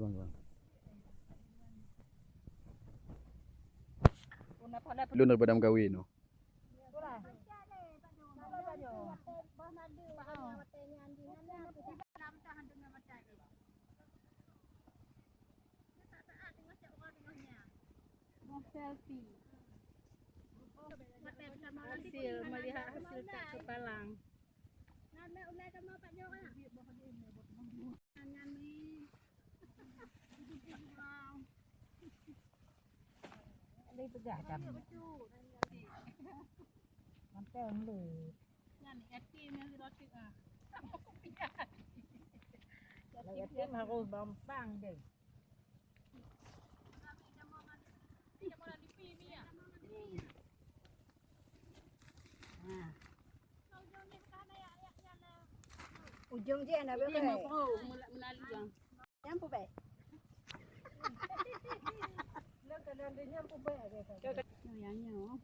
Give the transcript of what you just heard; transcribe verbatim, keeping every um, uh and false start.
Lôn daripada meukawen tu. Selfie. Hasil, melihat hasil tak kepalang. Lé peugah kami. Mantong lé. Nyan yatim yang roti ah. Lah yatim harus bampang deh. Nah. Ujong je nak berapa? Melalui yang. Nyang pubek. Nyang nyoe.